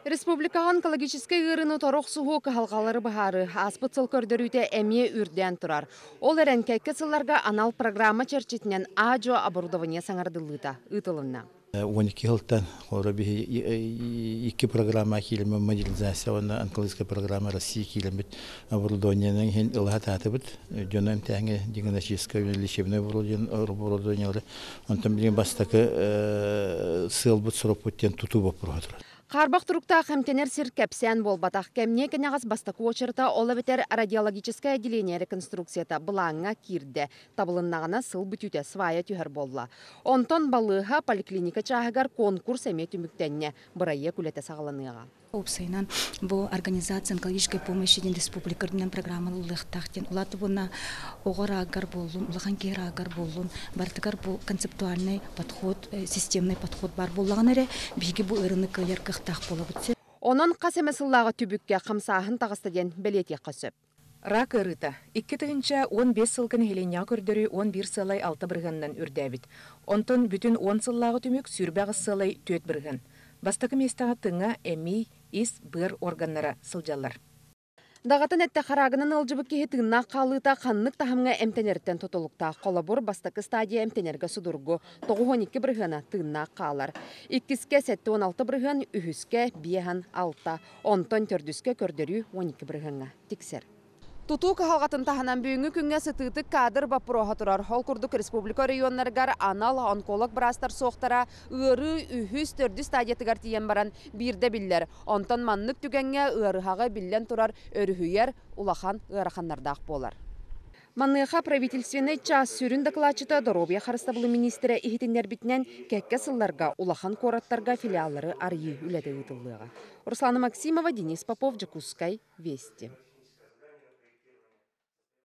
Республикаҕа онкологическай ыарыыны утары охсуһуу кыһалҕалары быһаарыы ааспыт сыл көрдөрүүтэ эмиэ үрдээн турар. Ол эрэн кэккэ сылларга анал программа чэрчитинэн аа-дьуо оборудование саҥардыллыыта ыытылынна. 12 сылтан холобура биһи икки программа киилэммит модернизация уонна онкологическая программа России киилэммит оборудованиенын иһин ылаһа таатыбыт. Дьону эмтээҥҥэ диагностическое лечебное оборудованиелары. Онтон билигин бастакы сыалбыт сорукпут диэн тутуу боппуруоһа турар. Хаарбах туруктаах эмтэнэр сир кэпсээн буолбатах. Кэмниэ кэнэҕэс бастакы уочарата, ол эбэтэр радиологическай отделение реконструкцията былааҥҥа киирдэ. Табылыннаҕына сыл бүтүүтэ свая түһэр буолла. Онтон балыыһа поликлиника чааһыгар конкурс эмиэ түмүктэннэ. Бырайыак үлэтэ саҕаланыаҕа. Уопсайынан, бу организация онкологической помощи диэн республика үрдүнэн программа ылыллыахтаах диэн. Улааты буна оҕо раагар буоллун, улахан киһи раагар буоллун, барытыгар бу концептуальный подход, системный подход баар буоллаҕына эрэ, биһиги бу ыарыыны кыайар кыахтаах буолабыт. Онон хас эмэ сыллааҕы түбүккэ хамсааһын таҕыста диэн бэлиэтиэххэ сөп. Рак ыарыыта. 2015 сылга нэһилиэнньэҕэ көрдөрүү 11,6 бырыһыанынан үрдээбит. Онтон бүтүн 10 сыллааҕы түмүк 28,4 бырыһыан. Бастакы миэстэҕэ тыҥа, эмиий, ис, быар органнара сылдьаллар. Даҕатан эттэххэ, рагынан ыалдьыбыт киһи тыыннаах хаалыыта ханнык таһымҥа эмтэнэриттэн тутулуктаах. Холобур, бастакы стадия эмтэнэргэ судургу, 92 бырыһыана тыыннаах хаалар. Иккискэ 76 бырыһыан, үһүскэ 56, онтон төрдүскэ көрдөрүү 12 бырыһыаҥҥа тиксэр. Тутуу кыһалҕатын таһынан бүгүҥҥү күҥҥэ сытыытык кадр боппуруоһа турар. Ол курдук республика оройуоннарыгар анал онколог быраастар суохтара ыарыы үһүс, төрдүс стадиятыгар тиийэн баран биирдэ биллэр. Онтон маннык түгэҥҥэ ыарыһаҕы биллэн турар өрүһүйэр улахан ыараханнардаах буолар. Маныаха правительственнай чаас сүрүн дакылаатчыта доруобуйа харыстабылын миниистирэ иһитиннэрбитинэн, кэккэ сылларга улахан куораттарга филиаллары арыйыы үлэтэ ыытыллыаҕа. Руслана Максимова, Денис Попов, Дьокуускай, Вести.